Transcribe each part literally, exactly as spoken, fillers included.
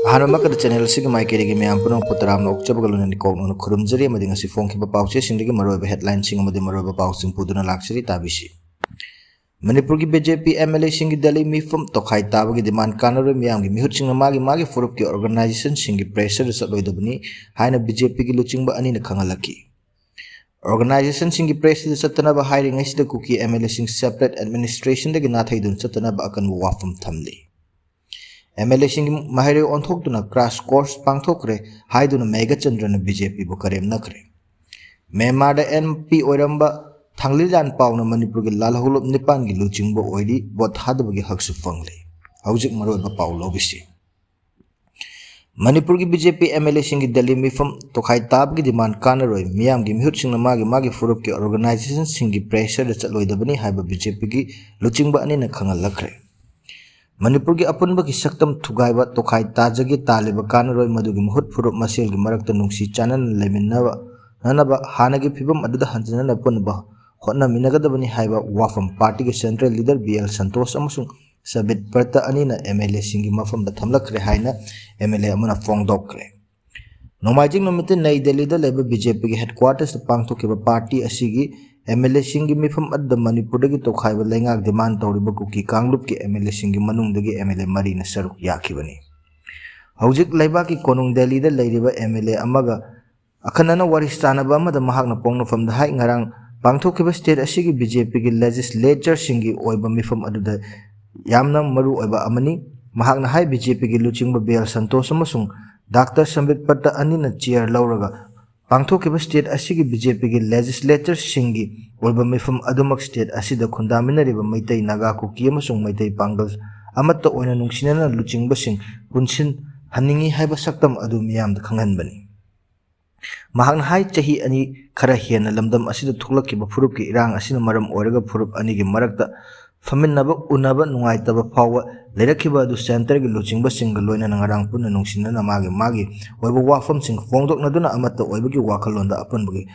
ꯑꯍꯥꯟꯕꯃꯛꯇꯗ channel ꯑꯁꯤꯒꯤ ꯃꯥꯏꯀꯩꯗꯒꯤ ꯃꯌꯥꯝ ꯄꯨꯝꯅꯃꯛꯄꯨ ꯇꯔꯥꯝꯅ ꯑꯣꯛꯆꯕꯒ ꯂꯣꯏꯅꯅ ꯏꯀꯣꯛꯅꯅ ꯈꯨꯔꯨꯝꯖꯔꯤ, ꯑꯃꯗꯤ ꯉꯁꯤ ꯐꯣꯡꯈꯤꯕ ꯄꯥꯎꯆꯦꯁꯤꯡꯗꯒꯤ ꯃꯔꯨꯑꯣꯏꯕ headlineꯁꯤꯡ ꯑꯃꯗꯤ ꯃꯔꯨꯑꯣꯏꯕ ꯄꯥꯎꯁꯤꯡ ꯄꯨꯗꯨꯅ ꯂꯥꯛꯆꯔꯤ, ꯇꯥꯕꯤꯁꯤ꯫ ꯃꯅꯤꯄꯨꯔꯒꯤ BJP MLAꯁꯤꯡꯒꯤ ꯗꯦꯜꯂꯤ ꯃꯤꯐꯝ ꯇꯣꯈꯥꯏ ꯇꯥꯕꯒꯤ demand ꯀꯥꯟꯅꯔꯣꯏ, ꯃꯤꯌꯥꯝꯒꯤ ꯃꯤꯍꯨꯠꯁꯤꯡꯅ ꯃꯥꯒꯤ ꯃꯥꯒꯤ ꯐꯨꯔꯨꯞꯀꯤ organizationꯁꯤꯡꯒꯤ pressureꯗ ꯆꯠꯂꯣꯏꯗꯕꯅꯤ ꯍꯥꯏꯅ BJPꯒꯤ ꯂꯨꯆꯤꯡꯕ ꯑꯅꯤꯅ ꯈꯪꯍꯜꯂꯛꯈꯤ꯫ Organizationꯁꯤꯡꯒꯤ pressureꯗ ꯆꯠꯇꯅꯕ ꯍꯥꯏꯔꯤꯉꯩꯁꯤꯗ ꯀꯨꯀꯤ MLAꯁꯤꯡ separate administrationꯗꯒꯤ ꯅꯥꯊꯩꯗꯨꯅ ꯆꯠꯇꯅꯕ ꯑꯀꯟꯕ ꯋꯥꯐꯝ ꯊꯝꯂꯤ꯫ MLAꯁꯤꯡꯒꯤ ꯃꯍꯩꯔꯣꯏ ꯑꯣꯟꯊꯣꯛꯇꯨꯅ crash course ꯄꯥꯡꯊꯣꯛꯈ꯭ꯔꯦ ꯍꯥꯏꯗꯨꯅ ꯃꯦꯘꯆꯟꯗ꯭ꯔꯅ BJPꯕꯨ ꯀꯔꯦꯝꯅꯈ꯭ꯔꯦ꯫ ꯃ꯭ꯌꯥꯟꯃꯥꯔꯗ MP ꯑꯣꯏꯔꯝꯕ ꯊꯥꯡꯂꯤꯂꯥꯟ ꯄꯥꯎꯅ ꯃꯅꯤꯄꯨꯔꯒꯤ ꯂꯥꯜꯍꯧꯂꯨꯞ ꯅꯤꯄꯥꯟꯒꯤ ꯂꯨꯆꯤꯡꯕ ꯑꯣꯏꯔꯤ, vote ꯊꯥꯗꯕꯒꯤ ꯍꯛꯁꯨ ꯐꯪꯂꯦ꯫ ꯍꯧꯖꯤꯛ ꯃꯔꯨꯑꯣꯏꯕ ꯄꯥꯎ ꯂꯧꯕꯤꯁꯤ꯫ ꯃꯅꯤꯄꯨꯔꯒꯤ BJP MLAꯁꯤꯡꯒꯤ ꯗꯦꯜꯂꯤ ꯃꯤꯐꯝ ꯇꯣꯈꯥꯏ ꯇꯥꯕꯒꯤ demand ꯀꯥꯟꯅꯔꯣꯏ, ꯃꯤꯌꯥꯝꯒꯤ ꯃꯤꯍꯨꯠꯁꯤꯡꯅ ꯃꯥꯒꯤ ꯃꯥꯒꯤ ꯐꯨꯔꯨꯞꯀꯤ organizationꯁꯤꯡꯒꯤ pressureꯗ ꯆꯠꯂꯣꯏꯗꯕꯅꯤ ꯍꯥꯏꯕ BJPꯒꯤ ꯂꯨꯆꯤꯡꯕ ꯑꯅꯤꯅ ꯈꯪꯍꯜꯂꯛꯈ꯭ꯔꯦ꯫ ꯃꯅꯤꯄꯨꯔꯒꯤ ꯑꯄꯨꯟꯕꯒꯤ ꯁꯛꯇꯝ ꯊꯨꯒꯥꯏꯕ, ꯇꯣꯈꯥꯏ ꯇꯥꯖꯒꯦ ꯇꯥꯜꯂꯤꯕ ꯀꯥꯟꯅꯔꯣꯏ, ꯃꯗꯨꯒꯤ ꯃꯍꯨꯠ ꯐꯨꯔꯨꯞ ꯃꯁꯦꯜꯒꯤ ꯃꯔꯛꯇ ꯅꯨꯡꯁꯤ ꯆꯥꯟꯅꯅ ꯂꯩꯃꯤꯟꯅꯕ, ꯅꯅꯕ ꯍꯥꯟꯅꯒꯤ ꯐꯤꯕꯝ ꯑꯗꯨꯗ ꯍꯟꯖꯤꯟꯅꯕ ꯄꯨꯟꯅꯕ ꯍꯣꯠꯅꯃꯤꯟꯅꯒꯗꯕꯅꯤ ꯍꯥꯏꯕ ꯋꯥꯐꯝ partyꯒꯤ central leader BL ꯁꯟꯇꯣꯁ ꯑꯃꯁꯨꯡ ꯁꯕꯤꯠ ꯄ꯭ꯔꯇ ꯑꯅꯤꯅ MLAꯁꯤꯡꯒꯤ ꯃꯐꯝꯗ ꯊꯝꯂꯛꯈ꯭ꯔꯦ ꯍꯥꯏꯅ MLA ꯑꯃꯅ ꯐꯣꯡꯗꯣꯛꯈ꯭ꯔꯦ꯫ ꯅꯣꯡꯃꯥꯏꯖꯤꯡ ꯅꯨꯃꯤꯠꯇ ꯅꯩ ꯗꯦꯜꯂꯤꯗ ꯂꯩꯕ BJPꯒꯤ headquartersꯇ ꯄꯥꯡꯊꯣꯛꯈꯤꯕ party ꯑꯁꯤꯒꯤ MLAꯁꯤꯡꯒꯤ ꯃꯤꯐꯝ ꯑꯗꯨꯗ ꯃꯅꯤꯄꯨꯔꯗꯒꯤ ꯇꯣꯈꯥꯏꯕ ꯂꯩꯉꯥꯛ demand ꯇꯧꯔꯤꯕ ꯀꯨꯀꯤ ꯀꯥꯡꯂꯨꯞꯀꯤ MLAꯁꯤꯡꯒꯤ ꯃꯅꯨꯡꯗꯒꯤ MLA ꯃꯔꯤꯅ ꯁꯔꯨꯛ ꯌꯥꯈꯤꯕꯅꯤ꯫ ꯍꯧꯖꯤꯛ ꯂꯩꯕꯥꯛꯀꯤ ꯀꯣꯅꯨꯡ ꯗꯦꯜꯂꯤꯗ ꯂꯩꯔꯤꯕ MLA ꯑꯃꯒ ꯑꯈꯟꯅꯅ ꯋꯥꯔꯤ ꯁꯥꯅꯕ ꯑꯃꯗ ꯃꯍꯥꯛꯅ ꯄꯣꯛꯅꯐꯝꯗ ꯍꯥꯏ, ꯉꯔꯥꯡ ꯄꯥꯡꯊꯣꯛꯈꯤꯕ state ꯑꯁꯤꯒꯤ BJPꯒꯤ legislatureꯁꯤꯡꯒꯤ ꯑꯣꯏꯕ ꯃꯤꯐꯝ ꯑꯗꯨꯗ ꯌꯥꯝꯅ ꯃꯔꯨ ꯑꯣꯏꯕ ꯑꯃꯅꯤ꯫ ꯃꯍꯥꯛꯅ ꯍꯥꯏ, BJPꯒꯤ ꯂꯨꯆꯤꯡꯕ BL ꯁꯟꯇꯣꯁ ꯑꯃꯁꯨꯡ Doctor ꯁꯝꯕꯤꯠ ꯄꯠꯇ ꯑꯅꯤꯅ chair ꯂꯧꯔꯒ ꯄꯥꯡꯊꯣꯛꯈꯤꯕ state ꯑꯁꯤꯒꯤ BJPꯒꯤ legislatureꯁꯤꯡꯒꯤ ꯑꯣꯏꯕ ꯃꯤꯐꯝ ꯑꯗꯨꯃꯛ state ꯑꯁꯤꯗ ꯈꯨꯟꯗꯥꯃꯤꯟꯅꯔꯤꯕ ꯃꯩꯇꯩ, ꯅꯥꯒꯥ, ꯀꯨꯀꯤ ꯑꯃꯁꯨꯡ ꯃꯩꯇꯩ ꯄꯥꯡꯒꯜ ꯑꯃꯠꯇ ꯑꯣꯏꯅ ꯅꯨꯡꯁꯤꯅꯅ ꯂꯨꯆꯤꯡꯕꯁꯤꯡ ꯄꯨꯟꯁꯤꯟꯍꯟꯅꯤꯡꯏ ꯍꯥꯏꯕ ꯁꯛꯇꯝ ꯑꯗꯨ ꯃꯤꯌꯥꯝꯗ ꯈꯪꯍꯟꯕꯅꯤ꯫ ꯃꯍꯥꯛꯅ ꯍꯥꯏ, ꯆꯍꯤ ꯑꯅꯤ ꯈꯔ ꯍꯦꯟꯅ ꯂꯝꯗꯝ ꯑꯁꯤꯗ ꯊꯣꯛꯂꯛꯈꯤꯕ ꯐꯨꯔꯨꯞꯀꯤ ꯏꯔꯥꯡ ꯑꯁꯤꯅ ꯃꯔꯝ ꯑꯣꯏꯔꯒ ꯐꯨꯔꯨꯞ ꯑꯅꯤꯒꯤ ꯃꯔꯛꯇ ꯐꯝꯃꯤꯟꯅꯕ ꯎꯅꯕ ꯅꯨꯡꯉꯥꯏꯇꯕ ꯐꯥꯎꯕ ꯂꯩꯔꯛꯈꯤꯕ ꯑꯗꯨ centreꯒꯤ ꯂꯨꯆꯤꯡꯕꯁꯤꯡꯒ ꯂꯣꯏꯅꯅ ꯉꯔꯥꯡ ꯄꯨꯟꯅ ꯅꯨꯡꯁꯤꯅꯅ ꯃꯥꯒꯤ ꯃꯥꯒꯤ ꯑꯣꯏꯕ ꯋꯥꯐꯝꯁꯤꯡ ꯐꯣꯡꯗꯣꯛꯅꯗꯨꯅ ꯑꯃꯠꯇ ꯑꯣꯏꯕꯒꯤ ꯋꯥꯈꯜꯂꯣꯟꯗ ꯑꯄꯨꯟꯕꯒꯤ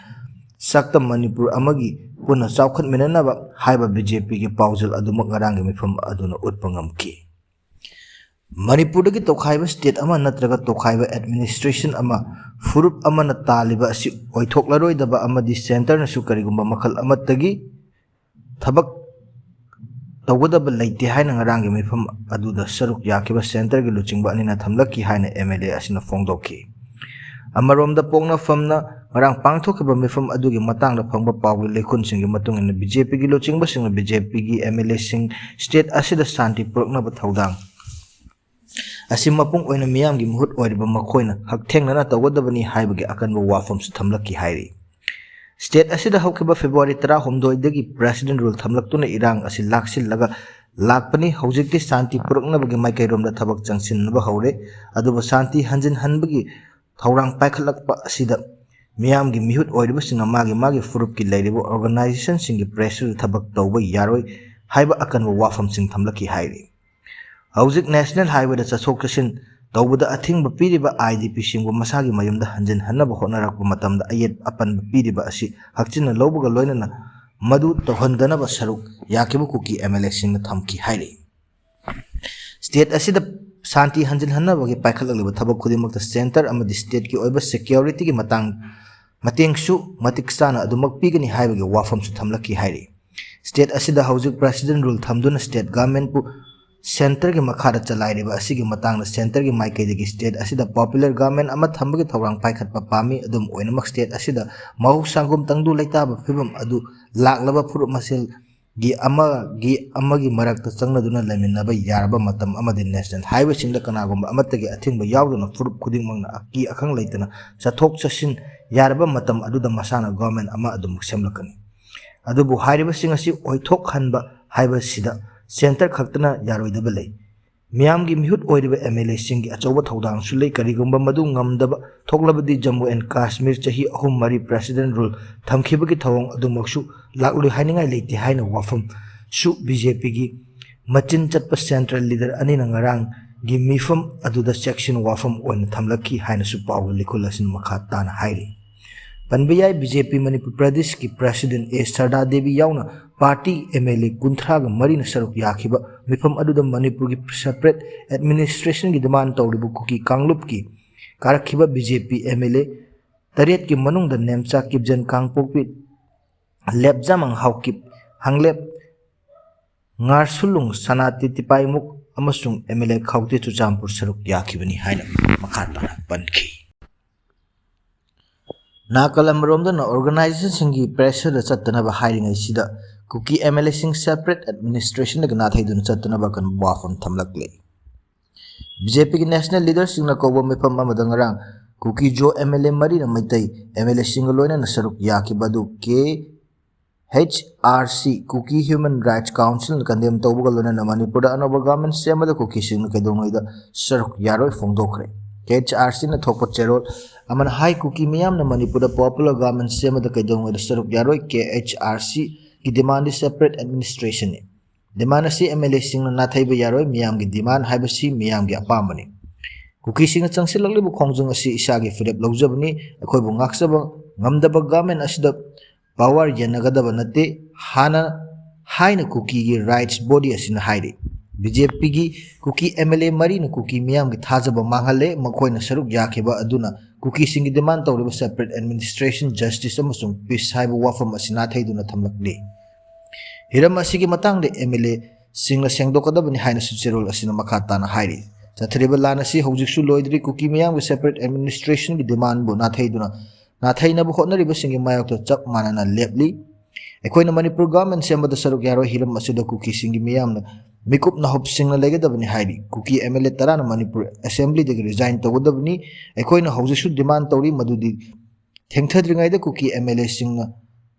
ꯁꯛꯇꯝ ꯃꯅꯤꯄꯨꯔ ꯑꯃꯒꯤ ꯄꯨꯟꯅ ꯆꯥꯎꯈꯠꯃꯤꯟꯅꯅꯕ ꯍꯥꯏꯕ BJPꯒꯤ ꯄꯥꯎꯖꯦꯜ ꯑꯗꯨꯃꯛ ꯉꯔꯥꯡꯒꯤ ꯃꯤꯐꯝ ꯑꯗꯨꯅ ꯎꯠꯄ ꯉꯝꯈꯤ꯫ ꯃꯅꯤꯄꯨꯔꯗꯒꯤ ꯇꯣꯈꯥꯏꯕ state ꯑꯃ ꯅꯠꯇ꯭ꯔꯒ ꯇꯣꯈꯥꯏꯕ administration ꯑꯃ ꯐꯨꯔꯨꯞ ꯑꯃꯅ ꯇꯥꯜꯂꯤꯕ ꯑꯁꯤ ꯑꯣꯏꯊꯣꯛꯂꯔꯣꯏꯗꯕ ꯑꯃꯗꯤ centreꯅꯁꯨ ꯀꯔꯤꯒꯨꯝꯕ ꯃꯈꯜ ꯑꯃꯠꯇꯒꯤ ꯊꯕꯛ ꯇꯧꯒꯗꯕ ꯂꯩꯇꯦ ꯍꯥꯏꯅ ꯉꯔꯥꯡꯒꯤ ꯃꯤꯐꯝ ꯑꯗꯨꯗ ꯁꯔꯨꯛ ꯌꯥꯈꯤꯕ centreꯒꯤ ꯂꯨꯆꯤꯡꯕ ꯑꯅꯤꯅ ꯊꯝꯂꯛꯈꯤ ꯍꯥꯏꯅ MLA ꯑꯁꯤꯅ ꯐꯣꯡꯗꯣꯛꯈꯤ꯫ ꯑꯃꯔꯣꯝꯗ, ꯄꯣꯛꯅꯐꯝꯅ ꯉꯔꯥꯡ ꯄꯥꯡꯊꯣꯛꯈꯤꯕ ꯃꯤꯐꯝ ꯑꯗꯨꯒꯤ ꯃꯇꯥꯡꯗ ꯐꯪꯕ ꯄꯥꯎꯒꯤ ꯂꯩꯈꯨꯟꯁꯤꯡꯒꯤ ꯃꯇꯨꯡ ꯏꯟꯅ, BJPꯒꯤ ꯂꯨꯆꯤꯡꯕꯁꯤꯡꯅ BJPꯒꯤ MLAꯁꯤꯡ state ꯑꯁꯤꯗ ꯁꯥꯟꯇꯤ ꯄꯨꯔꯛꯅꯕ ꯊꯧꯗꯥꯡ ꯑꯁꯤ ꯃꯄꯨꯡ ꯑꯣꯏꯅ ꯃꯤꯌꯥꯝꯒꯤ ꯃꯤꯍꯨꯠ ꯑꯣꯏꯔꯤꯕ ꯃꯈꯣꯏꯅ ꯍꯛꯊꯦꯡꯅꯅ ꯇꯧꯒꯗꯕꯅꯤ ꯍꯥꯏꯕꯒꯤ ꯑꯀꯟꯕ ꯋꯥꯐꯝꯁꯨ ꯊꯝꯂꯛꯈꯤ ꯍꯥꯏꯔꯤ꯫ State ꯑꯁꯤꯗ ꯍꯧꯈꯤꯕ February ꯇꯔꯥꯍꯨꯝꯗꯣꯏꯗꯒꯤ President Rule ꯊꯝꯂꯛꯇꯨꯅ ꯏꯔꯥꯡ ꯑꯁꯤ ꯂꯥꯛꯁꯤꯜꯂꯒ ꯂꯥꯛꯄꯅꯤ꯫ ꯍꯧꯖꯤꯛꯇꯤ ꯁꯥꯟꯇꯤ ꯄꯨꯔꯛꯅꯕꯒꯤ ꯃꯥꯏꯀꯩꯔꯣꯝꯗ ꯊꯕꯛ ꯆꯪꯁꯤꯟꯅꯕ ꯍꯧꯔꯦ꯫ ꯑꯗꯨꯕꯨ ꯁꯥꯟꯇꯤ ꯍꯟꯖꯤꯟꯍꯟꯕꯒꯤ ꯊꯧꯔꯥꯡ ꯄꯥꯏꯈꯠꯂꯛꯄ ꯑꯁꯤꯗ ꯃꯤꯌꯥꯝꯒꯤ ꯃꯤꯍꯨꯠ ꯑꯣꯏꯔꯤꯕꯁꯤꯡꯅ ꯃꯥꯒꯤ ꯃꯥꯒꯤ ꯐꯨꯔꯨꯞꯀꯤ ꯂꯩꯔꯤꯕ organizationꯁꯤꯡꯒꯤ pressureꯗ ꯊꯕꯛ ꯇꯧꯕ ꯌꯥꯔꯣꯏ ꯍꯥꯏꯕ ꯑꯀꯟꯕ ꯋꯥꯐꯝꯁꯤꯡ ꯊꯝꯂꯛꯈꯤ ꯍꯥꯏꯔꯤ꯫ ꯍꯧꯖꯤꯛ National Highwayꯗ ꯆꯠꯊꯣꯛ ꯆꯠꯁꯤꯟ ꯇꯧꯕꯗ ꯑꯊꯤꯡꯕ ꯄꯤꯔꯤꯕ IDPꯁꯤꯡꯕꯨ ꯃꯁꯥꯒꯤ ꯃꯌꯨꯝꯗ ꯍꯟꯖꯤꯟꯍꯟꯅꯕ ꯍꯣꯠꯅꯔꯛꯄ ꯃꯇꯝꯗ ꯑꯌꯦꯠ ꯑꯄꯟꯕ ꯄꯤꯔꯤꯕ ꯑꯁꯤ ꯍꯛꯆꯤꯟꯅ ꯂꯧꯕꯒ ꯂꯣꯏꯅꯅ ꯃꯗꯨ ꯇꯧꯍꯟꯗꯅꯕ ꯁꯔꯨꯛ ꯌꯥꯈꯤꯕ ꯀꯨꯀꯤ MLAꯁꯤꯡꯅ ꯊꯝꯈꯤ ꯍꯥꯏꯔꯤ꯫ State ꯑꯁꯤꯗ ꯁꯥꯟꯇꯤ ꯍꯟꯖꯤꯟꯍꯟꯅꯕꯒꯤ ꯄꯥꯏꯈꯠꯂꯛꯂꯤꯕ ꯊꯕꯛ ꯈꯨꯗꯤꯡꯃꯛꯇ centre ꯑꯃꯗꯤ stateꯀꯤ ꯑꯣꯏꯕ securityꯒꯤ ꯃꯇꯥꯡ ꯃꯇꯦꯡꯁꯨ ꯃꯇꯤꯛ ꯆꯥꯅ ꯑꯗꯨꯃꯛ ꯄꯤꯒꯅꯤ ꯍꯥꯏꯕꯒꯤ ꯋꯥꯐꯝꯁꯨ ꯊꯝꯂꯛꯈꯤ ꯍꯥꯏꯔꯤ꯫ State ꯑꯁꯤꯗ ꯍꯧꯖꯤꯛ President Rule ꯊꯝꯗꯨꯅ state governmentꯄꯨ centreꯒꯤ ꯃꯈꯥꯗ ꯆꯂꯥꯏꯔꯤꯕ ꯑꯁꯤꯒꯤ ꯃꯇꯥꯡꯗ centreꯒꯤ ꯃꯥꯏꯀꯩꯗꯒꯤ state ꯑꯁꯤꯗ popular government ꯑꯃ ꯊꯝꯕꯒꯤ ꯊꯧꯔꯥꯡ ꯄꯥꯏꯈꯠꯄ ꯄꯥꯝꯃꯤ꯫ ꯑꯗꯨꯝ ꯑꯣꯏꯅꯃꯛ, state ꯑꯁꯤꯗ ꯃꯍꯧꯁꯥꯒꯨꯝ ꯇꯪꯗꯨ ꯂꯩꯇꯥꯕ ꯐꯤꯕꯝ ꯑꯗꯨ ꯂꯥꯛꯂꯕ ꯐꯨꯔꯨꯞ ꯃꯁꯦꯜꯒꯤ ꯑꯃꯒꯤ ꯑꯃꯒꯤ ꯃꯔꯛꯇ ꯆꯪꯅꯗꯨꯅ ꯂꯩꯃꯤꯟꯅꯕ ꯌꯥꯔꯕ ꯃꯇꯝ ꯑꯃꯗꯤ National Highwayꯁꯤꯡꯗ ꯀꯅꯥꯒꯨꯝꯕ ꯑꯃꯠꯇꯒꯤ ꯑꯊꯤꯡꯕ ꯌꯥꯎꯗꯅ ꯐꯨꯔꯨꯞ ꯈꯨꯗꯤꯡꯃꯛꯅ ꯑꯀꯤ ꯑꯈꯪ ꯂꯩꯇꯅ ꯆꯠꯊꯣꯛ ꯆꯠꯁꯤꯟ ꯌꯥꯔꯕ ꯃꯇꯝ ꯑꯗꯨꯗ ꯃꯁꯥꯅ government ꯑꯃ ꯑꯗꯨꯃꯛ ꯁꯦꯝꯂꯛꯀꯅꯤ꯫ ꯑꯗꯨꯕꯨ ꯍꯥꯏꯔꯤꯕꯁꯤꯡ ꯑꯁꯤ ꯑꯣꯏꯊꯣꯛꯍꯟꯕ ꯍꯥꯏꯕꯁꯤꯗ centre ꯈꯛꯇꯅ ꯌꯥꯔꯣꯏꯗꯕ ꯂꯩ꯫ ꯃꯤꯌꯥꯝꯒꯤ ꯃꯤꯍꯨꯠ ꯑꯣꯏꯔꯤꯕ MLAꯁꯤꯡꯒꯤ ꯑꯆꯧꯕ ꯊꯧꯗꯥꯡꯁꯨ ꯂꯩ꯫ ꯀꯔꯤꯒꯨꯝꯕ ꯃꯗꯨ ꯉꯝꯗꯕ ꯊꯣꯛꯂꯕꯗꯤ Jammu and Kashmir ꯆꯍꯤ ꯑꯍꯨꯝ ꯃꯔꯤ President Rule ꯊꯝꯈꯤꯕꯒꯤ ꯊꯧꯑꯣꯡ ꯑꯗꯨꯃꯛꯁꯨ ꯂꯥꯛꯂꯣꯏ ꯍꯥꯏꯅꯤꯡꯉꯥꯏ ꯂꯩꯇꯦ ꯍꯥꯏꯅ ꯋꯥꯐꯝꯁꯨ BJPꯒꯤ ꯃꯆꯤꯟ ꯆꯠꯄ central leader ꯑꯅꯤꯅ ꯉꯔꯥꯡꯒꯤ ꯃꯤꯐꯝ ꯑꯗꯨꯗ ꯆꯦꯛꯁꯤꯟ ꯋꯥꯐꯝ ꯑꯣꯏꯅ ꯊꯝꯂꯛꯈꯤ ꯍꯥꯏꯅꯁꯨ ꯄꯥꯎꯒꯤ ꯂꯤꯈꯨꯜ ꯑꯁꯤꯅ ꯃꯈꯥ ꯇꯥꯅ ꯍꯥꯏꯔꯤ꯫ ꯄꯟꯕ ꯌꯥꯏ, ꯕꯤ ꯖꯦ ꯄꯤ ꯃꯅꯤꯄꯨꯔ ꯄ꯭ꯔꯗꯦꯁꯀꯤ ꯄ꯭ꯔꯁꯤꯗꯦꯟ ꯑꯦ ꯁꯔꯗꯥ ꯗꯦꯕꯤ ꯌꯥꯎꯅ ꯄꯥꯔꯇꯤ ꯑꯦꯝ ꯑꯦꯜ ꯑꯦ ꯀꯨꯟꯊ꯭ꯔꯥꯒ ꯃꯔꯤꯅ ꯁꯔꯨꯛ ꯌꯥꯈꯤꯕ ꯃꯤꯐꯝ ꯑꯗꯨꯗ ꯃꯅꯤꯄꯨꯔꯒꯤ ꯁꯦꯄꯔꯦꯠ ꯑꯦꯗꯃꯤꯅꯤꯁꯇ꯭ꯔꯦꯁꯟꯒꯤ ꯗꯤꯃꯥꯟ ꯇꯧꯔꯤꯕ ꯀꯨꯀꯤ ꯀꯥꯡꯂꯨꯞꯀꯤ ꯀꯥꯔꯛꯈꯤꯕ B J P M L ꯑꯦ ꯇꯔꯦꯠꯀꯤ ꯃꯅꯨꯡꯗ ꯅꯦꯝꯆꯥ ꯀꯤꯞꯖꯟ ꯀꯥꯡꯄꯣꯛꯄꯤ, ꯂꯦꯞꯖꯥꯃꯪ ꯍꯥꯎꯀꯤꯞ, ꯍꯪꯂꯦꯞ ꯉꯥꯔꯁꯨꯂꯨꯡ ꯁꯅꯥꯇꯤ ꯇꯤꯄꯥꯏꯃꯨꯛ ꯑꯃꯁꯨꯡ ꯑꯦꯝ ꯑꯦꯜ ꯑꯦ ꯈꯥꯎꯇꯦ ꯆꯨꯔꯆꯥꯟꯄꯨꯔ ꯁꯔꯨꯛ ꯌꯥꯈꯤꯕꯅꯤ ꯍꯥꯏꯅ ꯃꯈꯥ ꯇꯥꯅ ꯄꯟꯈꯤ꯫ ꯅꯥꯀꯜ ꯑꯃꯔꯣꯝꯗꯅ ꯑꯣꯔꯒꯅꯥꯏꯖꯦꯁꯟꯁꯤꯡꯒꯤ ꯄ꯭ꯔꯦꯁꯔꯗ ꯆꯠꯇꯅꯕ ꯍꯥꯏꯔꯤꯉꯩꯁꯤꯗ ꯀꯨꯀꯤ ꯑꯦꯝ ꯑꯦꯜ ꯑꯦꯁꯤꯡ ꯁꯦꯄꯔꯦꯠ ꯑꯦꯗꯃꯤꯅꯤꯁꯇ꯭ꯔꯦꯁꯟꯗꯒꯤ ꯅꯥꯊꯩꯗꯨꯅ ꯆꯠꯇꯅꯕ ꯑꯀꯟꯕ ꯋꯥꯐꯝ ꯊꯝꯂꯛꯂꯤ꯫ ꯕꯤ ꯖꯦ ꯄꯤꯒꯤ ꯅꯦꯁꯅꯦꯜ ꯂꯤꯗꯔꯁꯤꯡꯅ ꯀꯧꯕ ꯃꯤꯐꯝ ꯑꯃꯗ ꯉꯔꯥꯡ ꯀꯨꯀꯤ ꯖꯣ ꯑꯦꯝ ꯑꯦꯜ ꯑꯦ ꯃꯔꯤꯅ ꯃꯩꯇꯩ ꯑꯦꯝ ꯑꯦꯜ ꯑꯦꯁꯤꯡꯒ ꯂꯣꯏꯅꯅ ꯁꯔꯨꯛ ꯌꯥꯈꯤꯕ ꯑꯗꯨ ꯀꯦ ꯑꯩꯆ ꯑꯥꯔ ꯁꯤ, ꯀꯨꯀꯤ ꯍ꯭ꯌꯨꯃꯦꯟ ꯔꯥꯏꯠꯁ ꯀꯥꯎꯟꯁꯤꯜꯅ ꯀꯟꯗꯦꯝ ꯇꯧꯕꯒ ꯂꯣꯏꯅꯅ ꯃꯅꯤꯄꯨꯔꯗ ꯑꯅꯧꯕ ꯒꯚꯔꯟꯃꯦꯟꯠ ꯁꯦꯝꯕꯗ ꯀꯨꯀꯤꯁꯤꯡꯅ ꯀꯩꯗꯧꯉꯩꯗ ꯁꯔꯨꯛ ꯌꯥꯔꯣꯏ ꯐꯣꯡꯗꯣꯛꯈ꯭ꯔꯦ꯫ ꯀꯦ ꯑꯩꯆ ꯑꯥꯔ ꯁꯤꯅ ꯊꯣꯛꯄ ꯆꯦꯔꯣꯜ ꯑꯃꯅ ꯍꯥꯏ, ꯀꯨꯀꯤ ꯃꯤꯌꯥꯝꯅ ꯃꯅꯤꯄꯨꯔꯗ ꯄꯣꯄꯨꯂꯔ ꯒꯚꯔꯟꯃꯦꯟꯠ ꯁꯦꯝꯕꯗ ꯀꯩꯗꯧꯉꯩꯗ ꯁꯔꯨꯛ ꯌꯥꯔꯣꯏ꯫ ꯀꯦ ꯑꯩꯆ ꯑꯥꯔ ꯁꯤꯒꯤ ꯗꯤꯃꯥꯟꯗꯤ ꯁꯦꯄꯔꯦꯠ ꯑꯦꯗꯃꯤꯅꯤꯁꯇ꯭ꯔꯦꯁꯟꯅꯤ꯫ ꯗꯤꯃꯥꯟ ꯑꯁꯤ ꯑꯦꯝ ꯑꯦꯜ ꯑꯦꯁꯤꯡꯅ ꯅꯥꯊꯩꯕ ꯌꯥꯔꯣꯏ꯫ ꯃꯤꯌꯥꯝꯒꯤ ꯗꯤꯃꯥꯟ ꯍꯥꯏꯕꯁꯤ ꯃꯤꯌꯥꯝꯒꯤ ꯑꯄꯥꯝꯕꯅꯤ꯫ ꯀꯨꯀꯤꯁꯤꯡꯅ ꯆꯪꯁꯤꯜꯂꯛꯂꯤꯕ ꯈꯣꯡꯖꯪ ꯑꯁꯤ ꯏꯁꯥꯒꯤ ꯐꯤꯔꯦꯞ ꯂꯧꯖꯕꯅꯤ꯫ ꯑꯩꯈꯣꯏꯕꯨ ꯉꯥꯛꯆꯕ ꯉꯝꯗꯕ ꯒꯚꯔꯟꯃꯦꯟꯠ ꯑꯁꯤꯗ ꯄꯥꯋꯔ ꯌꯦꯟꯅꯒꯗꯕ ꯅꯠꯇꯦ꯫ ꯍꯥꯟꯅ ꯍꯥꯏꯅ ꯀꯨꯀꯤꯒꯤ ꯔꯥꯏꯠꯁ ꯕꯣꯗꯤ ꯑꯁꯤꯅ ꯍꯥꯏꯔꯤ꯫ ꯕꯤ ꯖꯦ ꯄꯤꯒꯤ ꯀꯨꯀꯤ ꯑꯦꯝ ꯑꯦꯜ ꯑꯦ ꯃꯔꯤꯅ ꯀꯨꯀꯤ ꯃꯤꯌꯥꯝꯒꯤ ꯊꯥꯖꯕ ꯃꯥꯡꯍꯜꯂꯦ꯫ ꯃꯈꯣꯏꯅ ꯁꯔꯨꯛ ꯌꯥꯈꯤꯕ ꯑꯗꯨꯅ ꯀꯨꯀꯤꯁꯤꯡꯒꯤ ꯗꯤꯃꯥꯟ ꯇꯧꯔꯤꯕ ꯁꯦꯄꯔꯦꯠ ꯑꯦꯗꯃꯤꯅꯤꯁꯇ꯭ꯔꯦꯁꯟ, ꯖꯁꯇꯤꯁ ꯑꯃꯁꯨꯡ ꯄꯤꯁ ꯍꯥꯏꯕ ꯋꯥꯐꯝ ꯑꯁꯤ ꯅꯥꯊꯩꯗꯨꯅ ꯊꯝꯂꯛꯂꯤ꯫ ꯍꯤꯔꯝ ꯑꯁꯤꯒꯤ ꯃꯇꯥꯡꯗ ꯑꯦꯝ ꯑꯦꯜ ꯑꯦꯁꯤꯡꯅ ꯁꯦꯡꯗꯣꯛꯀꯗꯕꯅꯤ ꯍꯥꯏꯅꯁꯨ ꯆꯦꯔꯣꯜ ꯑꯁꯤꯅ ꯃꯈꯥ ꯇꯥꯅ ꯍꯥꯏꯔꯤ꯫ ꯆꯠꯊꯔꯤꯕ ꯂꯥꯟ ꯑꯁꯤ ꯍꯧꯖꯤꯛꯁꯨ ꯂꯣꯏꯗ꯭ꯔꯤ꯫ ꯀꯨꯀꯤ ꯃꯤꯌꯥꯝꯒꯤ ꯁꯦꯄꯔꯦꯠ ꯑꯦꯗꯃꯤꯅꯤꯁꯇ꯭ꯔꯦꯁꯟꯒꯤ ꯗꯤꯃꯥꯟꯕꯨ ꯅꯥꯊꯩꯗꯨꯅ, ꯅꯥꯊꯩꯅꯕ ꯍꯣꯠꯅꯔꯤꯕꯁꯤꯡꯒꯤ ꯃꯥꯌꯣꯛꯇ ꯆꯞ ꯃꯥꯟꯅꯅ ꯂꯦꯞꯂꯤ꯫ ꯑꯩꯈꯣꯏꯅ ꯃꯅꯤꯄꯨꯔ ꯒꯚꯔꯟꯃꯦꯟꯠ ꯁꯦꯝꯕꯗ ꯁꯔꯨꯛ ꯌꯥꯔꯣꯏ꯫ ꯍꯤꯔꯝ ꯑꯁꯤꯗ ꯀꯨꯀꯤꯁꯤꯡꯒꯤ ꯃꯤꯌꯥꯝꯅ ꯃꯤꯀꯨꯞ ꯅꯥꯍꯨꯞꯁꯤꯡꯅ ꯂꯩꯒꯗꯕꯅꯤ ꯍꯥꯏꯔꯤ꯫ ꯀꯨꯀꯤ ꯑꯦꯝ ꯑꯦꯜ ꯑꯦ ꯇꯔꯥꯅ ꯃꯅꯤꯄꯨꯔ ꯑꯦꯁꯦꯝꯕ꯭ꯂꯤꯗꯒꯤ ꯔꯤꯖꯥꯏꯟ ꯇꯧꯒꯗꯕꯅꯤ꯫ ꯑꯩꯈꯣꯏꯅ ꯍꯧꯖꯤꯛꯁꯨ ꯗꯤꯃꯥꯟ ꯇꯧꯔꯤ, ꯃꯗꯨꯗꯤ ꯊꯦꯡꯊꯗ꯭ꯔꯤꯉꯩꯗ ꯀꯨꯀꯤ ꯑꯦꯝ ꯑꯦꯜ ꯑꯦꯁꯤꯡꯅ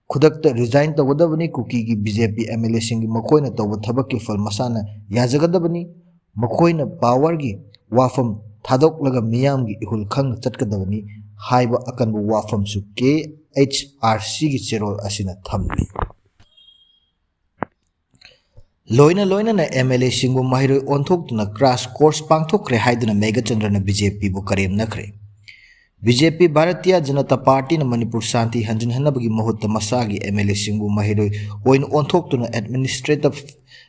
ꯈꯨꯗꯛꯇ ꯔꯤꯖꯥꯏꯟ ꯇꯧꯒꯗꯕꯅꯤ꯫ ꯀꯨꯀꯤꯒꯤ B J P M L ꯑꯦꯁꯤꯡꯒꯤ ꯃꯈꯣꯏꯅ ꯇꯧꯕ ꯊꯕꯛꯀꯤ ꯐꯜ ꯃꯁꯥꯅ ꯌꯥꯖꯒꯗꯕꯅꯤ꯫ ꯃꯈꯣꯏꯅ ꯄꯥꯋꯔꯒꯤ ꯋꯥꯐꯝ ꯊꯥꯗꯣꯛꯂꯒ ꯃꯤꯌꯥꯝꯒꯤ ꯏꯍꯨꯜ ꯈꯪꯅ ꯆꯠꯀꯗꯕꯅꯤ ꯍꯥꯏꯕ ꯑꯀꯟꯕ ꯋꯥꯐꯝꯁꯨ ꯀꯦ ꯑꯩꯆ ꯑꯥꯔ ꯁꯤꯒꯤ ꯆꯦꯔꯣꯜ ꯑꯁꯤꯅ ꯊꯝꯂꯤ꯫ ꯂꯣꯏꯅ ꯂꯣꯏꯅꯅ ꯑꯦꯝ ꯑꯦꯜ ꯑꯦꯁꯤꯡꯕꯨ ꯃꯍꯩꯔꯣꯏ ꯑꯣꯟꯊꯣꯛꯇꯨꯅ ꯀ꯭ꯔꯥꯁ ꯀꯣꯔꯁ ꯄꯥꯡꯊꯣꯛꯈ꯭ꯔꯦ ꯍꯥꯏꯗꯨꯅ ꯃꯦꯘꯆꯟꯗ꯭ꯔꯅ ꯕꯤ ꯖꯦ ꯄꯤꯕꯨ ꯀꯔꯦꯝꯅꯈ꯭ꯔꯦ꯫ ꯕꯤ ꯖꯦ ꯄꯤ, ꯚꯥꯔꯇꯤꯌꯥ ꯖꯅꯇꯥ ꯄꯥꯔꯇꯤꯅ ꯃꯅꯤꯄꯨꯔ ꯁꯥꯟꯇꯤ ꯍꯟꯖꯤꯟꯍꯟꯅꯕꯒꯤ ꯃꯍꯨꯠꯇ ꯃꯁꯥꯒꯤ ꯑꯦꯝ ꯑꯦꯜ ꯑꯦꯁꯤꯡꯕꯨ ꯃꯍꯩꯔꯣꯏ ꯑꯣꯏꯅ ꯑꯣꯟꯊꯣꯛꯇꯨꯅ administrative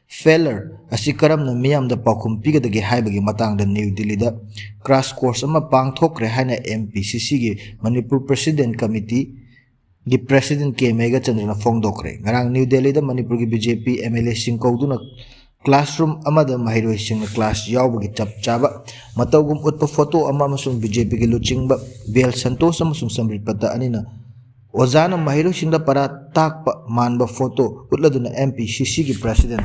failure ꯑꯁꯤ ꯀꯔꯝꯅ ꯃꯤꯌꯥꯝꯗ ꯄꯥꯎꯈꯨꯝ ꯄꯤꯒꯗꯒꯦ ꯍꯥꯏꯕꯒꯤ ꯃꯇꯥꯡꯗ ꯅ꯭ꯌꯨ ꯗꯤꯜꯂꯤꯗ crash course ꯑꯃ ꯄꯥꯡꯊꯣꯛꯈ꯭ꯔꯦ ꯍꯥꯏꯅ M P C C ꯒꯤ ꯃꯅꯤꯄꯨꯔ President Committee ꯒꯤ President K ꯃꯦꯘꯆꯟꯗ꯭ꯔꯅ ꯐꯣꯡꯗꯣꯛꯈ꯭ꯔꯦ꯫ ꯉꯔꯥꯡ ꯅ꯭ꯌꯨ ꯗꯦꯜꯂꯤꯗ ꯃꯅꯤꯄꯨꯔꯒꯤ B J P M L ꯑꯦꯁꯤꯡ ꯀꯧꯗꯨꯅ classroom ꯑꯃꯗ ꯃꯍꯩꯔꯣꯏꯁꯤꯡꯅ class ꯌꯥꯎꯕꯒꯤ ꯆꯞ ꯆꯥꯕ ꯃꯇꯧꯒꯨꯝ ꯎꯠꯄ photo ꯑꯃ ꯑꯃꯁꯨꯡ ꯕꯤ ꯖꯦ ꯄꯤꯒꯤ ꯂꯨꯆꯤꯡꯕ ꯕꯦꯜ ꯁꯟꯇꯣꯁ ꯑꯃꯁꯨꯡ ꯁꯝꯕꯤꯠ ꯄꯇ ꯑꯅꯤꯅ ꯑꯣꯖꯥꯅ ꯃꯍꯩꯔꯣꯏꯁꯤꯡꯗ ꯄꯔꯥ ꯇꯥꯛꯄ ꯃꯥꯟꯕ photo ꯎꯠꯂꯗꯨꯅ M P C C ꯒꯤ President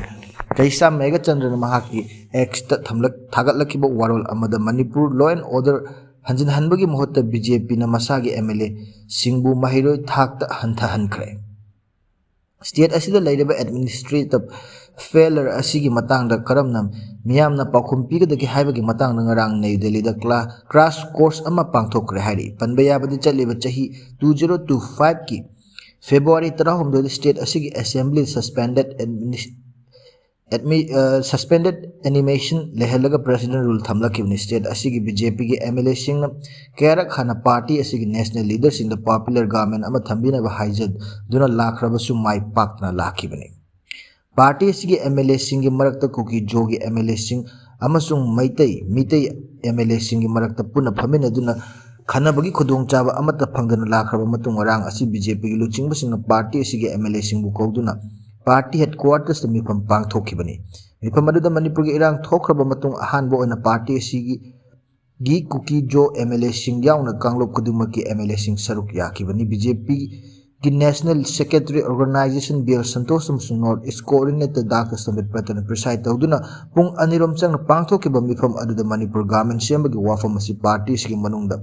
ꯀꯩꯁꯥꯝ ꯃꯦꯘꯆꯟꯗ꯭ꯔꯅ ꯃꯍꯥꯛꯀꯤ X ꯇ ꯊꯝꯂꯛ-, ꯊꯥꯒꯠꯂꯛꯈꯤꯕ ꯋꯥꯔꯣꯜ ꯑꯃꯗ ꯃꯅꯤꯄꯨꯔ law and order ꯍꯟꯖꯤꯟꯍꯟꯕꯒꯤ ꯃꯍꯨꯠꯇ ꯕꯤ ꯖꯦ ꯄꯤꯅ ꯃꯁꯥꯒꯤ ꯑꯦꯝ ꯑꯦꯜ ꯑꯦꯁꯤꯡꯕꯨ ꯃꯍꯩꯔꯣꯏ ꯊꯥꯛꯇ ꯍꯟꯊꯍꯟꯈ꯭ꯔꯦ꯫ State ꯑꯁꯤꯗ ꯂꯩꯔꯤꯕ administrative failure ꯑꯁꯤꯒꯤ ꯃꯇꯥꯡꯗ ꯀꯔꯝꯅ ꯃꯤꯌꯥꯝꯅ ꯄꯥꯎꯈꯨꯝ ꯄꯤꯒꯗꯒꯦ ꯍꯥꯏꯕꯒꯤ ꯃꯇꯥꯡꯗ ꯉꯔꯥꯡ ꯅ꯭ꯌꯨ ꯗꯦꯜꯂꯤꯗ cla-, crash course ꯑꯃ ꯄꯥꯡꯊꯣꯛꯈ꯭ꯔꯦ ꯍꯥꯏꯔꯤ꯫ ꯄꯟꯕ ꯌꯥꯕꯗꯤ, ꯆꯠꯂꯤꯕ ꯆꯍꯤ two zero two five ꯀꯤ February ꯇꯔꯥꯍꯨꯝꯗꯣꯏꯗ state ꯑꯁꯤꯒꯤ assembly suspended adminis-, admi-, ꯑ, suspended animation ꯂꯩꯍꯜꯂꯒ President rule ꯊꯝꯂꯛꯈꯤꯕꯅꯤ꯫ State ꯑꯁꯤꯒꯤ ꯕꯤ ꯖꯦ ꯄꯤꯒꯤ ꯑꯦꯝ ꯑꯦꯜ ꯑꯦꯁꯤꯡꯅ ꯀꯌꯥꯔꯛ ꯍꯥꯟꯅ party ꯑꯁꯤꯒꯤ national leaderꯁꯤꯡꯗ popular government ꯑꯃ ꯊꯝꯕꯤꯅꯕ ꯍꯥꯏꯖꯗꯨꯅ ꯂꯥꯛꯈ꯭ꯔꯕꯁꯨ ꯃꯥꯏ ꯄꯥꯛꯇꯅ ꯂꯥꯛꯈꯤꯕꯅꯤ꯫ Party ꯑꯁꯤꯒꯤ ꯑꯦꯝ ꯑꯦꯜ ꯑꯦꯁꯤꯡꯒꯤ ꯃꯔꯛꯇ ꯀꯨꯀꯤ ꯖꯣꯒꯤ ꯑꯦꯝ ꯑꯦꯜ ꯑꯦꯁꯤꯡ ꯑꯃꯁꯨꯡ ꯃꯩꯇꯩ, ꯃꯤꯇꯩ ꯑꯦꯝ ꯑꯦꯜ ꯑꯦꯁꯤꯡꯒꯤ ꯃꯔꯛꯇ ꯄꯨꯟꯅ ꯐꯝꯃꯤꯟꯅꯗꯨꯅ ꯈꯟꯅꯕꯒꯤ ꯈꯨꯗꯣꯡꯆꯥꯕ ꯑꯃꯠꯇ ꯐꯪꯗꯅ ꯂꯥꯛꯈ꯭ꯔꯕ ꯃꯇꯨꯡ, ꯉꯔꯥꯡ ꯑꯁꯤ ꯕꯤ ꯖꯦ ꯄꯤꯒꯤ ꯂꯨꯆꯤꯡꯕꯁꯤꯡꯅ party ꯑꯁꯤꯒꯤ ꯑꯦꯝ ꯑꯦꯜ ꯑꯦꯁꯤꯡꯕꯨ ꯀꯧꯗꯨꯅ party headquarters ꯇ ꯃꯤꯐꯝ ꯄꯥꯡꯊꯣꯛꯈꯤꯕꯅꯤ꯫ ꯃꯤꯐꯝ ꯑꯗꯨꯗ ꯃꯅꯤꯄꯨꯔꯒꯤ ꯏꯔꯥꯡ ꯊꯣꯛꯈ꯭ꯔꯕ ꯃꯇꯨꯡ ꯑꯍꯥꯟꯕ ꯑꯣꯏꯅ party ꯑꯁꯤꯒꯤ ꯒꯤ ꯀꯨꯀꯤ ꯖꯣ ꯑꯦꯝ ꯑꯦꯜ ꯑꯦꯁꯤꯡ ꯌꯥꯎꯅ ꯀꯥꯡꯂꯨꯞ ꯈꯨꯗꯤꯡꯃꯛꯀꯤ ꯑꯦꯝ ꯑꯦꯜ ꯑꯦꯁꯤꯡ ꯁꯔꯨꯛ ꯌꯥꯈꯤꯕꯅꯤ꯫ ꯕꯤ ꯖꯦ ꯄꯤꯒꯤ national secretary organization B L Santosh ꯑꯃꯁꯨꯡ North East coordinator doctor Sambit ꯄꯇꯅ preside ꯇꯧꯗꯨꯅ ꯄꯨꯡ ꯑꯅꯤꯔꯣꯝ ꯆꯪꯅ ꯄꯥꯡꯊꯣꯛꯈꯤꯕ ꯃꯤꯐꯝ ꯑꯗꯨꯗ ꯃꯅꯤꯄꯨꯔ government ꯁꯦꯝꯕꯒꯤ ꯋꯥꯐꯝ ꯑꯁꯤ party ꯑꯁꯤꯒꯤ ꯃꯅꯨꯡꯗ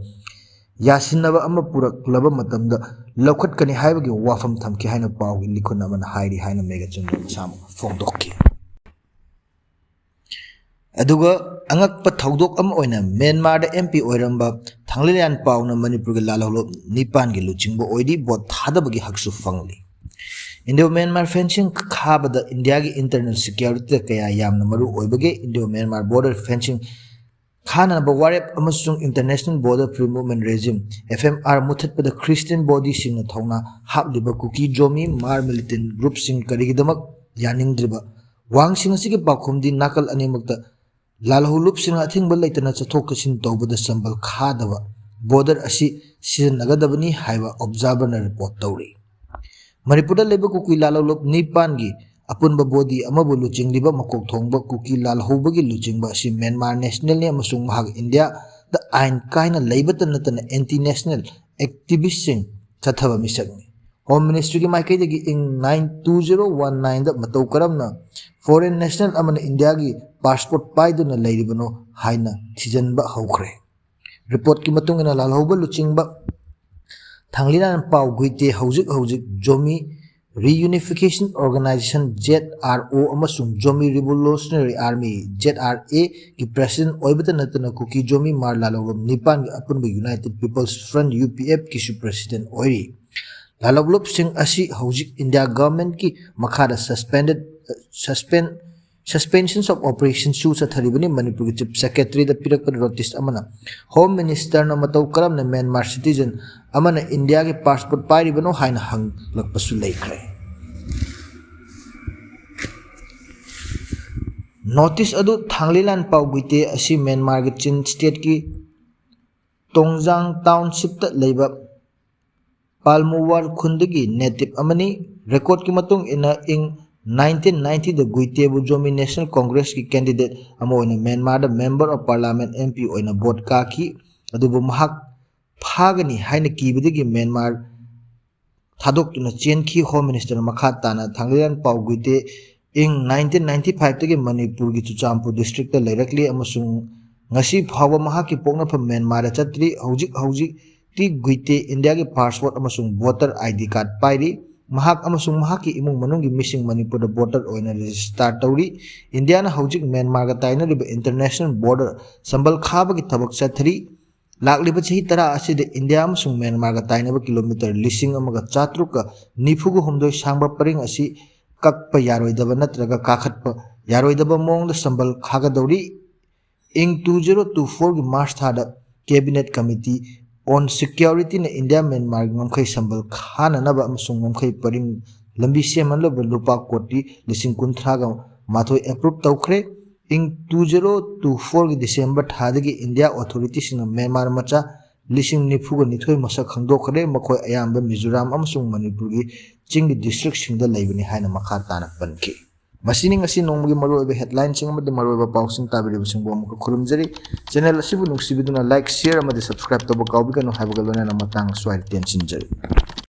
ꯌꯥꯁꯤꯟꯅꯕ ꯑꯃ ꯄꯨꯔꯛꯂꯕ ꯃꯇꯝꯗ ꯂꯧꯈꯠꯀꯅꯤ ꯍꯥꯏꯕꯒꯤ ꯋꯥꯐꯝ ꯊꯝꯈꯤ ꯍꯥꯏꯅ ꯄꯥꯎꯒꯤ ꯂꯤꯈꯨꯟ ꯑꯃꯅ ꯍꯥꯏꯔꯤ ꯍꯥꯏꯅ ꯃꯦꯘꯆꯟꯗ꯭ꯔ ꯃꯁꯥꯃꯛ ꯐꯣꯡꯗꯣꯛꯈꯤ꯫ ꯑꯗꯨꯒ ꯑꯉꯛꯄ ꯊꯧꯗꯣꯛ ꯑꯃ ꯑꯣꯏꯅ ꯃ꯭ꯌꯥꯟꯃꯥꯔꯗ ꯑꯦꯝ ꯄꯤ ꯑꯣꯏꯔꯝꯕ ꯊꯥꯡꯂꯤꯂꯥꯟ ꯄꯥꯎꯅ ꯃꯅꯤꯄꯨꯔꯒꯤ ꯂꯥꯜꯍꯧꯂꯨꯞ ꯅꯤꯄꯥꯟꯒꯤ ꯂꯨꯆꯤꯡꯕ ꯑꯣꯏꯔꯤ, vote ꯊꯥꯗꯕꯒꯤ ꯍꯛꯁꯨ ꯐꯪꯂꯤ꯫ Indo Myanmar fencing ꯈꯥꯕꯗ ꯏꯟꯗꯤꯌꯥꯒꯤ internal security ꯗ ꯀꯌꯥ ꯌꯥꯝꯅ ꯃꯔꯨ ꯑꯣꯏꯕꯒꯦ? Indo Myanmar border fencing ꯈꯥꯅꯅꯕ ꯋꯥꯔꯦꯞ ꯑꯃꯁꯨꯡ International Border Free Movement Regime, F M R, ꯃꯨꯊꯠꯄꯗ Christian bodyꯁꯤꯡꯅ ꯊꯧꯅꯥ ꯍꯥꯞꯂꯤꯕ ꯀꯨꯀꯤ ꯖꯣꯃꯤ ꯃꯥꯔ militant groupꯁꯤꯡ ꯀꯔꯤꯒꯤꯗꯃꯛ ꯌꯥꯅꯤꯡꯗ꯭ꯔꯤꯕ? ꯋꯥꯍꯪꯁꯤꯡ ꯑꯁꯤꯒꯤ ꯄꯥꯎꯈꯨꯝꯗꯤ ꯅꯥꯀꯜ ꯑꯅꯤꯃꯛꯇ ꯂꯥꯜꯍꯧꯂꯨꯞꯁꯤꯡꯅ ꯑꯊꯤꯡꯕ ꯂꯩꯇꯅ ꯆꯠꯊꯣꯛ ꯆꯠꯁꯤꯟ ꯇꯧꯕꯗ ꯆꯝꯕꯜ ꯈꯥꯗꯕ border ꯑꯁꯤ ꯁꯤꯖꯤꯟꯅꯒꯗꯕꯅꯤ ꯍꯥꯏꯕ Observerꯅ report ꯇꯧꯔꯤ꯫ ꯃꯅꯤꯄꯨꯔꯗ ꯂꯩꯕ ꯀꯨꯀꯤ ꯂꯥꯜꯍꯧꯂꯨꯞ ꯅꯤꯄꯥꯟꯒꯤ ꯑꯄꯨꯟꯕ body ꯑꯃꯕꯨ ꯂꯨꯆꯤꯡꯂꯤꯕ ꯃꯀꯣꯛ ꯊꯣꯡꯕ ꯀꯨꯀꯤ ꯂꯥꯜꯍꯧꯕꯒꯤ ꯂꯨꯆꯤꯡꯕ ꯑꯁꯤ Myanmar nationalꯅꯤ ꯑꯃꯁꯨꯡ ꯃꯍꯥꯛ ꯏꯟꯗꯤꯌꯥꯗ ꯑꯥꯏꯟ ꯀꯥꯏꯅ ꯂꯩꯕꯇ ꯅꯠꯇꯅ anti national activistꯁꯤꯡ ꯆꯠꯊꯕ ꯃꯤꯁꯛꯅꯤ꯫ Home Ministryꯒꯤ ꯃꯥꯏꯀꯩꯗꯒꯤ ꯏꯪ nine two zero one nineꯗ ꯃꯇꯧ ꯀꯔꯝꯅ foreign national ꯑꯃꯅ ꯏꯟꯗꯤꯌꯥꯒꯤ passport ꯄꯥꯏꯗꯨꯅ ꯂꯩꯔꯤꯕꯅꯣ ꯍꯥꯏꯅ ꯊꯤꯖꯤꯟꯕ ꯍꯧꯈ꯭ꯔꯦ꯫ Reportꯀꯤ ꯃꯇꯨꯡ ꯏꯟꯅ ꯂꯥꯜꯍꯧꯕ ꯂꯨꯆꯤꯡꯕ ꯊꯥꯡꯂꯤꯂꯥꯟ ꯄꯥꯎ ꯒꯨꯏꯇꯦ ꯍꯧꯖꯤꯛ ꯍꯧꯖꯤꯛ Zomi Reunification Organization, Z R O, ꯑꯃꯁꯨꯡ Zomi Revolutionary Army, Z R Aꯒꯤ president ꯑꯣꯏꯕꯇ ꯅꯠꯇꯅ ꯀꯨꯀꯤ ꯖꯣꯃꯤ ꯃꯥꯔ ꯂꯥꯜꯍꯧꯂꯨꯞ ꯅꯤꯄꯥꯟꯒꯤ ꯑꯄꯨꯟꯕ United People's Front, UPFꯀꯤꯁꯨ president ꯑꯣꯏꯔꯤ꯫ ꯂꯥꯜꯍꯧꯂꯨꯞꯁꯤꯡ ꯑꯁꯤ ꯍꯧꯖꯤꯛ ꯏꯟꯗꯤꯌꯥ governmentꯀꯤ ꯃꯈꯥꯗ suspended, suspend, suspensions of operationꯁꯨ ꯆꯠꯊꯔꯤꯕꯅꯤ꯫ ꯃꯅꯤꯄꯨꯔꯒꯤ Chief Secretaryꯗ ꯄꯤꯔꯛꯄ notice ꯑꯃꯅ Home Ministerꯅ ꯃꯇꯧ ꯀꯔꯝꯅ Myanmar citizen ꯑꯃꯅ ꯏꯟꯗꯤꯌꯥꯒꯤ passport ꯄꯥꯏꯔꯤꯕꯅꯣ ꯍꯥꯏꯅ ꯍꯪꯂꯛꯄꯁꯨ ꯂꯩꯈ꯭ꯔꯦ꯫ Notice ꯑꯗꯨ ꯊꯥꯡꯂꯤꯂꯥꯟ ꯄꯥꯎ ꯒꯨꯏꯇꯦ ꯑꯁꯤ ꯃ꯭ꯌꯥꯟꯃꯥꯔꯒꯤ ꯆꯤꯟ stateꯀꯤ ꯇꯣꯡꯖꯥꯡ townshipꯇ ꯂꯩꯕ ꯄꯥꯜꯃꯨꯋꯥꯔ ꯈꯨꯟꯗꯒꯤ native ꯑꯃꯅꯤ꯫ Recordꯀꯤ ꯃꯇꯨꯡ ꯏꯟꯅ ꯏꯪ nineteen ninetyꯗ ꯒꯨꯏꯇꯦꯕꯨ ꯖꯣꯃꯤ National Congressꯀꯤ candidate ꯑꯃ ꯑꯣꯏꯅ ꯃ꯭ꯌꯥꯟꯃꯥꯔꯗ Member of Parliament, M P, ꯑꯣꯏꯅ vote ꯀꯥꯈꯤ꯫ ꯑꯗꯨꯕꯨ ꯃꯍꯥꯛ ꯐꯥꯒꯅꯤ ꯍꯥꯏꯅ ꯀꯤꯕꯗꯒꯤ ꯃ꯭ꯌꯥꯟꯃꯥꯔ ꯊꯥꯗꯣꯛꯇꯨꯅ ꯆꯦꯟꯈꯤ꯫ Home Ministerꯅ ꯃꯈꯥ ꯇꯥꯅ ꯊꯥꯡꯂꯤꯂꯥꯟ ꯄꯥꯎ ꯒꯨꯏꯇꯦ ꯏꯪ nineteen ninety fiveꯇꯒꯤ ꯃꯅꯤꯄꯨꯔꯒꯤ ꯆꯨꯔꯆꯥꯟꯄꯨꯔ districtꯇ ꯂꯩꯔꯛꯂꯤ ꯑꯃꯁꯨꯡ ꯉꯁꯤ ꯐꯥꯎꯕ ꯃꯍꯥꯛꯀꯤ ꯄꯣꯛꯅꯐꯝ ꯃ꯭ꯌꯥꯟꯃꯥꯔꯗ ꯆꯠꯇ꯭ꯔꯤ꯫ ꯍꯧꯖꯤꯛ ꯍꯧꯖꯤꯛꯇꯤ ꯒꯨꯏꯇꯦ ꯏꯟꯗꯤꯌꯥꯒꯤ passport ꯑꯃꯁꯨꯡ voter ID card ꯄꯥꯏꯔꯤ꯫ ꯃꯍꯥꯛ ꯑꯃꯁꯨꯡ ꯃꯍꯥꯛꯀꯤ ꯏꯃꯨꯡ ꯃꯅꯨꯡꯒꯤ ꯃꯤꯁꯤꯡ ꯃꯅꯤꯄꯨꯔꯗ voter ꯑꯣꯏꯅ register ꯇꯧꯔꯤ꯫ ꯏꯟꯗꯤꯌꯥꯅ ꯍꯧꯖꯤꯛ ꯃ꯭ꯌꯥꯟꯃꯥꯔꯒ ꯇꯥꯏꯅꯔꯤꯕ international border ꯆꯝꯕꯜ ꯈꯥꯕꯒꯤ ꯊꯕꯛ ꯆꯠꯊꯔꯤ꯫ ꯂꯥꯛꯂꯤꯕ ꯆꯍꯤ ꯇꯔꯥ ꯑꯁꯤꯗ ꯏꯟꯗꯤꯌꯥ ꯑꯃꯁꯨꯡ ꯃ꯭ꯌꯥꯟꯃꯥꯔꯒ ꯇꯥꯏꯅꯕ kilometre ꯂꯤꯁꯤꯡ ꯑꯃꯒ ꯆꯥꯇ꯭ꯔꯨꯛꯀ ꯅꯤꯐꯨꯒ ꯍꯨꯝꯗꯣꯏ ꯁꯥꯡꯕ ꯄꯔꯤꯡ ꯑꯁꯤ ꯀꯛꯄ ꯌꯥꯔꯣꯏꯗꯕ ꯅꯠꯇ꯭ꯔꯒ ꯀꯥꯈꯠꯄ ꯌꯥꯔꯣꯏꯗꯕ ꯃꯑꯣꯡꯗ ꯆꯝꯕꯜ ꯈꯥꯒꯗꯧꯔꯤ꯫ ꯏꯪ ꯇꯨ ꯖꯤꯔꯣ ꯇꯨ ꯐꯣꯔꯒꯤ ꯃꯥꯔꯆ ꯊꯥꯗ Cabinet Committee on Securityꯅ ꯏꯟꯗꯤꯌꯥ ꯃ꯭ꯌꯥꯟꯃꯥꯔꯒꯤ ꯉꯝꯈꯩ ꯁꯝꯕꯜ ꯈꯥꯅꯅꯕ ꯑꯃꯁꯨꯡ ꯉꯝꯈꯩ ꯄꯔꯤꯡ ꯂꯝꯕꯤ ꯁꯦꯝꯍꯟꯅꯕ ꯂꯨꯄꯥ ꯀꯣꯇꯤ ꯂꯤꯁꯤꯡ ꯀꯨꯟꯊ꯭ꯔꯥꯒ ꯃꯥꯊꯣꯏ ꯑꯦꯄ꯭ꯔꯨꯞ ꯇꯧꯈ꯭ꯔꯦ꯫ ꯏꯪ ꯇꯨ ꯖꯤꯔꯣ ꯇꯨ ꯐꯣꯔꯒꯤ ꯗꯤꯁꯦꯝꯕꯔ ꯊꯥꯗꯒꯤ ꯏꯟꯗꯤꯌꯥ ꯑꯣꯊꯣꯔꯤꯇꯤꯁꯤꯡꯅ ꯃ꯭ꯌꯥꯟꯃꯥꯔ ꯃꯆꯥ ꯂꯤꯁꯤꯡ ꯅꯤꯐꯨꯒ ꯅꯤꯊꯣꯏ ꯃꯁꯛ ꯈꯪꯗꯣꯛꯈ꯭ꯔꯦ꯫ ꯃꯈꯣꯏ ꯑꯌꯥꯝꯕ ꯃꯤꯖꯣꯔꯥꯝ ꯑꯃꯁꯨꯡ ꯃꯅꯤꯄꯨꯔꯒꯤ ꯆꯤꯡꯒꯤ ꯗꯤꯁꯇ꯭ꯔꯤꯛꯁꯤꯡꯗ ꯂꯩꯕꯅꯤ ꯍꯥꯏꯅ ꯃꯈꯥ ꯇꯥꯅ ꯄꯟꯈꯤ꯫ ꯃꯁꯤꯅꯤ ꯉꯁꯤ ꯅꯣꯡꯃꯒꯤ ꯃꯔꯨꯑꯣꯏꯕ ꯍꯦꯗꯂꯥꯏꯟꯁꯤꯡ ꯑꯃꯗꯤ ꯃꯔꯨꯑꯣꯏꯕ ꯄꯥꯎꯁꯤꯡ ꯇꯥꯕꯤꯔꯤꯕꯁꯤꯡꯕꯨ ꯑꯃꯨꯛꯀ ꯈꯨꯔꯨꯝꯖꯔꯤ꯫ ꯆꯦꯅꯦꯜ ꯑꯁꯤꯕꯨ ꯅꯨꯡꯁꯤꯕꯤꯗꯨꯅ ꯂꯥꯏꯛ, ꯁꯤꯌꯔ ꯑꯃꯗꯤ ꯁꯕꯁꯀ꯭ꯔꯥꯏꯕ ꯇꯧꯕ ꯀꯥꯎꯕꯤꯒꯅꯨ ꯍꯥꯏꯕꯒ ꯂꯣꯏꯅꯅ ꯃꯇꯥꯡ ꯑꯁ꯭ꯋꯥꯏꯗ ꯇꯦꯟꯁꯤꯟꯖꯔꯤ꯫